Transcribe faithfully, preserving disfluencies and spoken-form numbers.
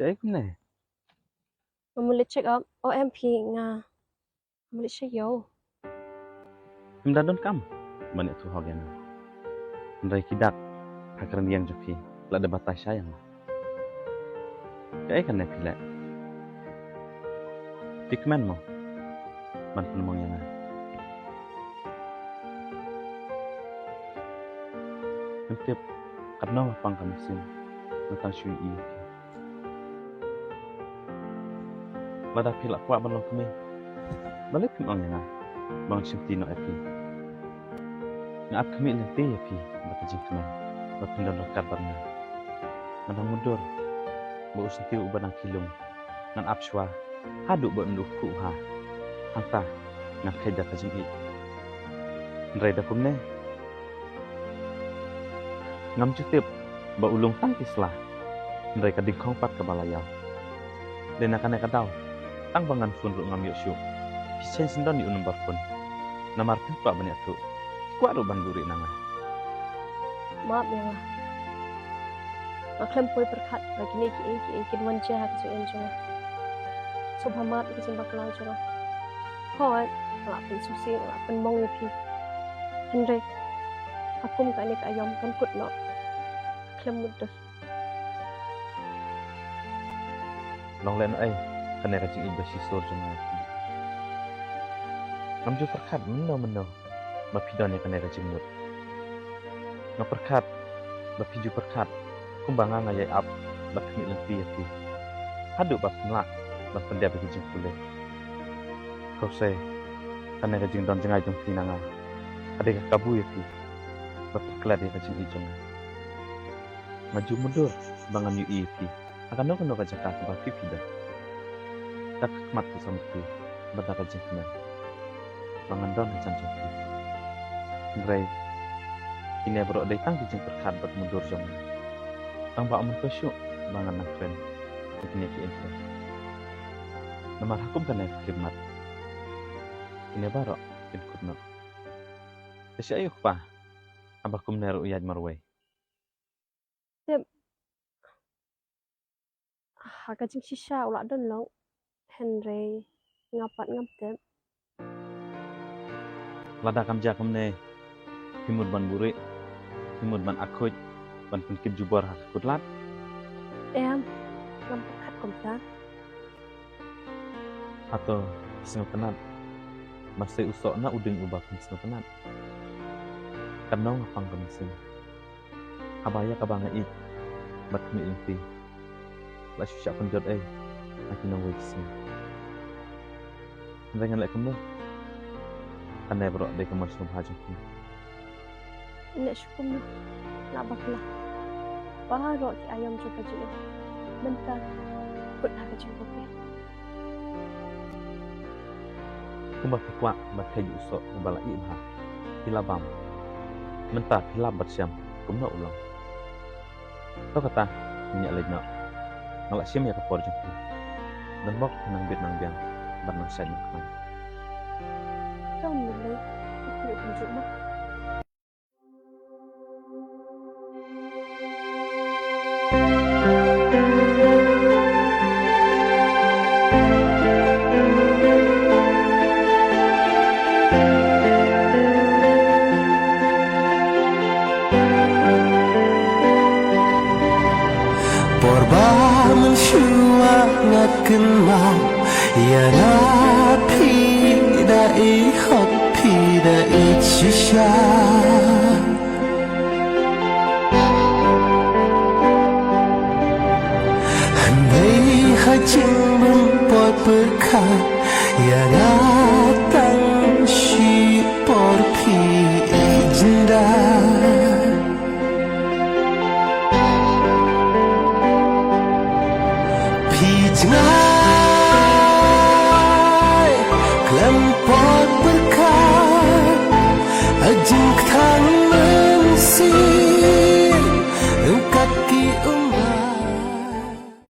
Te ai kumne. Nga mut leit check up. O em phi, nga mut leit sha ïew. Ym da don kam ban ïathuh hok ïa nga. Hynrei ki dak ha ka rynïeng jong phi la dep batai sha ïa nga. Kaei kane phi leh? Phi kmen mo ban pynmong ïa nga? Ngam tip katno nga pang ka mynsiem, nga tang shu ïohi ïa phi. Lada phi la kwah ban long kmie, balei phim ong ïa nga ba ngan shimti noh ïa phi? Nga ap khmih lynti ïa phi da ka jingkmen ba phin don ryngkat bad nga. Nga dang mutdur ba u syntiew uba dang kylluid ngan ap shuwa haduh ba un duh khuh ha. Hangta ngan kheit da ka jingïeit. Hynrei da kumne, ngam ju tip ba u lung tang ki sla, hynrei ka dingkhong pat kaba la ïaw. Dei na kane ka daw, tang ba ngan phone ruh ngam ïoh shuh. Phi sngewsih don ïa u number phone. Namar phin kwah ban ïathuh, phi kwah ruh ban buhrieh na nga. Map ïa nga. Nga khlem poi pyrkhat ba kine kiei kiei kin wan jia ha ka jingim jong nga. Sngewbha map ïa ka jingbakla jong nga. Hooid, nga la pynsngewsih, nga la pynmong ïa phi. Hynrei ha kum kane ka aïom kan kut noh. Khlem mutdur. Long lehnohei kane ka jingïeit ba shisur jong nga ïa phi? Ngam ju pyrkhat mynno mynno ba phi don ïa kane ka jingmut. Nga pyrkhat ba phi ju pyrkhat kumba nga nga ïai ap bad khmih lynti ïa phi, haduh ba phin lah ban pyndep ïa ki jingpule. Khublei sei, kane ka jingdon jngai jong phi na nga ka dei ka kabu ïa phi ban pynklet ïa ka jingïeit jong nga. Nga ju mutdur ba ngan ïohi ïa phi ha kano kano ka jaka kaba phi phi don. Da ka khmat ka jong phi bad da ka jingkmen ba ngan don hajan jong phi. Hynrei kine baroh dei tang ki jingpyrkhat bad mutdur jong nga. Tang ba ym myntoi shuh ba ngan nang kren ïa kine ki intro. Namar ha kum kane ka khlieh mat, kine baroh kin kut noh. Te shaei u kpa haba kumne ruh u ïaid marwei? Tip. Ha ka jingshisha u la don long, hynrei nga pat ngam tip. Lada kam jia kumne, phi mut ban buhrieh, phi mut ban akhuid, ban pynkit jubor ha ka kut lad? Em, ngam pyrkhat kumta. Hato phi sngewtynnat ba sei u soh na u dieng uba phin sngewtynnat? Katno nga pang ka mynsiem haba ïa kaba nga ïeit bad khmih lynti la shu shah pynjot ei ha ki nongwei ki sngi. Hynrei ngan leh kumno? Kane baroh dei ka mon sngewbha jong phi. Leh shu kumno, la bakla. Baroh ki aïom jong ka jingim mynta kut ha ka jingpyrkhat. Kumba phi kwah ban kheit ïa u soh uba la ïeh bha, phi la bam. Mynta phi lap bad shem kumno u long. To kata, ngin ïa leit noh. Nga la shim ïa ka por jong phi. Don bok phi nang bit nang biang bad nang shait nang khlaiñ. Tang mynne, phi ïoh kumjuh mo. Por ba mynshuwa nga kynmaw ïa nga, phi da i hok, phi da i shisha. Hynrei ha jingbym poi pyrkhat ïa nga tang shi por phi i jynda. Phi jngai